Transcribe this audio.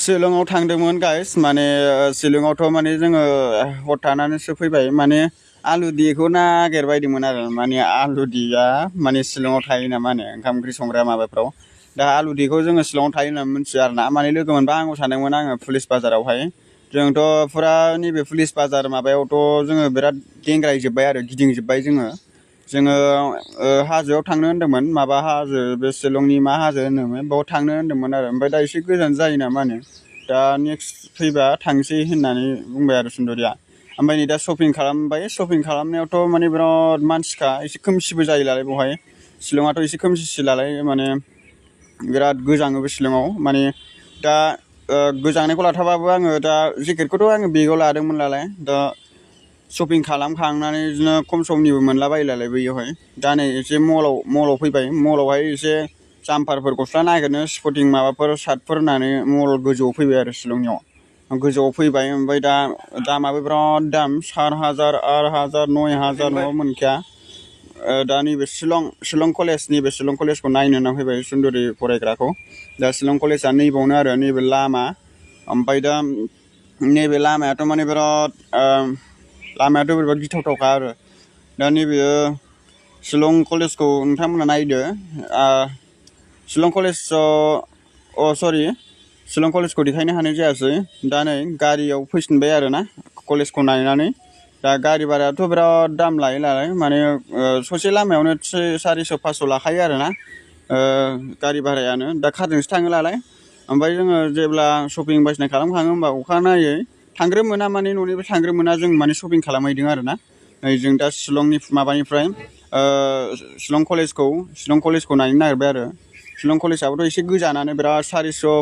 शिलंआव थांदोंमोन गाइस माने शिलंआवथ' माने जोङो हर थानानैसो फैबाय माने आलुदिखौ नागिरबायदोंमोन आरो माने आलुदिया माने शिलंआव थायो ना माने ओंखाम ओंख्रि संग्रा माबाफ्राव दा आलुदिखौ जोङो शिलंआव थायो होनना मिथियो आरो ना माने लोगो मोनबा आंबो सानदोंमोन आङो पुलिस बाजारावहाय जोंथ' फुरा नैबे पुलिस बाजार माबायावथ' जोङो बिराद गेंग्रायजोब्बाय आरो गिदिंजोब्बाय जोङो हाजोआव थांनो होन्दोंमोन माबा हाजो बे शिलंनि मा हाजो होनोमोन बाव थांनो होन्दोंमोन आरो ओमफ्राय दा एसे गोजान जायो ना माने दा नेक्स्ट फैबा थांसै होननानै बुंबाय आरो सुन्दरिया ओमफ्राय नै दा शपिं खालामबाय शपिं खालामनायावथ' माने बिराद मानसिखा एसे खोमसिबो जायो नालाय बेवहाय शिलंआथ' एसे खोमसिसो नालाय माने बिराद गोजाङोबो शिलंआव माने दा गोजांनायखौ लाथाबाबो आङो दा जेकेटखौथ' आङो बेगाव लादोंमोन नालाय दा शपिं खालामखांनानै बिदिनो खम समनिबो मोनलाबायो नालाय बैयावहाय दा नै एसे मलाव फैबाय मलावहाय एसे जाम्पारफोर गस्ला नागिरनो स्पटिं माबाफोर सार्टफोर होननानै मल गोजौआव फैबाय आरो शिलंनियाव गोजौआव फैबाय ओमफ्राय दा दामाबो बिराद दाम 7,000 8,000 9,000 नङाबा मोनखाया दा नैबे शिलं कलेज नैबे शिलं कलेजखौ नायनो होनना फैबाय सुन्दरि फरायग्राखौ दा शिलं कलेजआ नैबावनो आरो नैबे लामा ओमफ्राय दा नैबे लामायाथ' माने बिराद लामायाथ' बोरैबा गिथावथावखा आरो दा नैबे शिलं कलेजखौ नोंथांमोना नायदो शिलं कलेजखौ देखायनो हानाय जायासै दा नै गारियाव फैफिनबाय आरो ना कलेजखौ नायनानै दा गारि भारायाथ' बिराद दाम लायो नालाय माने ससे लामायावनो 400 500 लाखायो आरो ना गारि भारायानो दा कारजोंसो थाङो नालाय ओमफ्राय जोङो जेब्ला शपिं बायदिसिना खालामखाङो होमबा अखानायै थांग्रो मोना माने न'निफ्राय थांग्रो मोना जों माने शपिं खालामहैदों आरो ना जों दा शिलंनि माबानिफ्राय शिलं कलेजखौ नायनो नागिरबाय आरो शिलं कलेजआबोथ' एसे गोजानानो बिराद 400